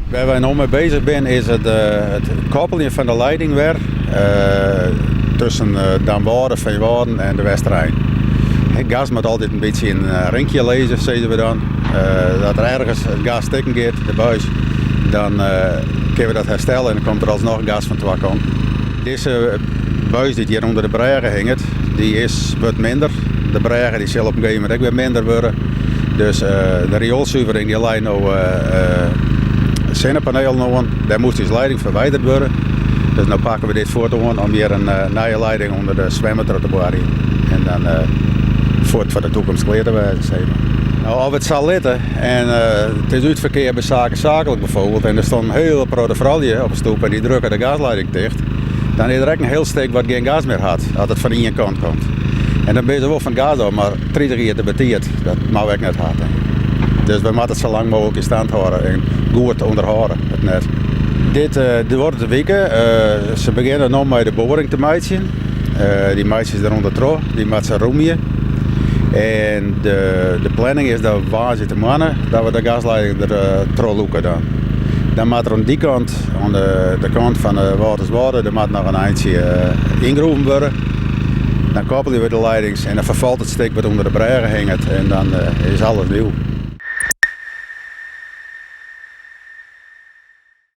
Wêr't wy no mei bezich binne is it koppeljen fan de leiding wer tusken Damwâlde, Feanwâlden en de Westerein. It gas moat altyd in bytsje in rinkje lizze, sizze we dan. Dat der ergens it gas stikken giet, de buis, dan kinne we dat herstelle en dan komt der alsnoch gas fan twa kanten. Dizze buis dy't hjir ûnder de brêge hinget, dy is wurdt minder. De brêge dy sil op in gegeven momint ek wer minder wurde. Dus de rioelsuvering dy lei no sinnepanelen oan. Dêr moast ús leiding ferwidere wurde. Dus no pakke we dit fuort oan om hjir in nije leiding ûnder de swemmer troch te boarjen. En dan fuort foar de toekomst klear te wêzen, sis mar. No, as we it sa litte en it is útferkeap by Saken Zakelijk bijvoorbeeld en der stean in hiele protte froulju op de stoep en dy drukke de gasleiding ticht, dan is der ek in hiel stik wat gjin gas mear hat, as it fan ien kant komt. En dan binne se wol fan it gas ôf, mar 30 jier te betiid, dat moatte we ek net ha. Dus we moatte it sa lang mooglik yn stand hâlde en goed ûnderhâlde, it net. Dit duorret in wike. Se begjinne no mei de boaring te meitsjen. Dy meitsje se derûnder troch, dy moatte se rûmje. En de planning is dat woansdeitemoarn dat we de gasleiding der troch lûke dan. Dan moat der oan dy kant, oan de kant fan de Wâlterswâlde, der moat noch in eintsje yngroeven wurde. Dan koppelje we de leidings en dan ferfalt it stik wat ûnder de brêge hinget en dan is alles nieuw.